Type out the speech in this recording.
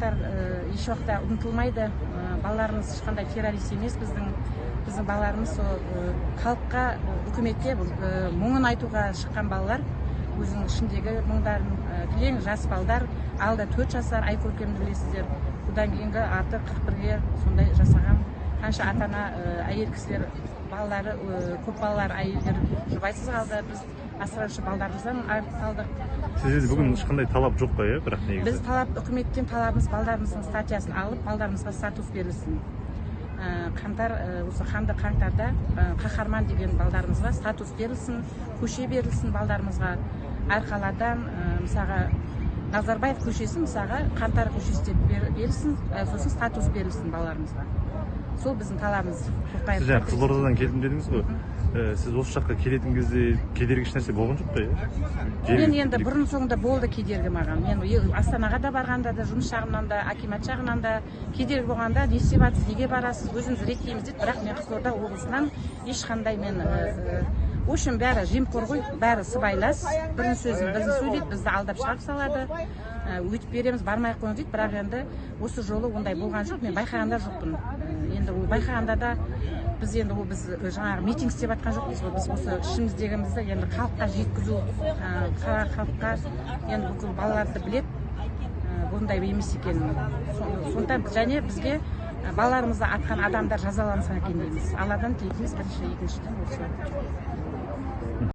Қаңтар еш уақытта ұмытылмайды. Балаларымыз ешқандай террорист емес біздің. Біздің балаларымыз сол халыққа, үкіметке мұңын айтуға шыққан балалар. Өзінің ішіндегі мұңдарын, кілең жас балдар, алда 4 жасар Айкөркемді білесіздер. Одан кейінгі арты 41-ге сондай жасаған қанша ата-ана, әйел кісілер, балалары, көп балалар, әйелдер жұбайсыз қалды. Біз асыраушы балдарымыздан айырылып қалдық. Сізде бүгін ешқандай талап жоқ па, иә, бірақ негізі? Біз талап, үкіметтен талабымыз балдарымыздың статьясын алып, балдарымызға статус берілсін. Қаңтар, осы қанды қаңтарда қаһарман деген балдарымызға статус берілсін, көше берілсін балдарымызға. Әр қаладан, мысалға, Назарбаев көшесі, мысалға, Қаңтар көшесі деп берілсін, сосын статус берілсін балаларымызға. Сол біздің талабымыз. Сіз жаңа Қызылордадан келдім дедіңіз ғой. Сіз осы жаққа келетін кезде кедергі ешнәрсе болған жоқ па, иә? Мен енді бұрын соңында болды кедергі маған. Мен Астанаға да барғанда да, жұмыс жағынан да, акимат жағынан да кедергі болғанда, не істеп жатсыз, неге барасыз, өзіміз реттейміз дейді. Бірақ мен Қызылорда облысынан ешқандай мен, в общем, бәрі жемқор ғой, бәрі сыбайлас, бірінің сөзін бірін сөйлейді, бізді алдап шығарып салады. Өйтіп береміз, бармай ақ қойыңыз дейді. Бірақ енді осы жолы ондай болған жоқ, мен байқаған да жоқпын. Енді ол байқағанда да біз енді ол біз жаңағы митинг істеп жатқан жоқпыз ғой, біз осы ішіміздегімізді енді халыққа жеткізу, халыққа енді бүкіл балаларды біледі, бұндай емес екенін. Сондықтан және бізге балаларымызды атқан адамдар жазаланса екен дейміз. Алладан тілейтініміз бірінші, екіншіден осы.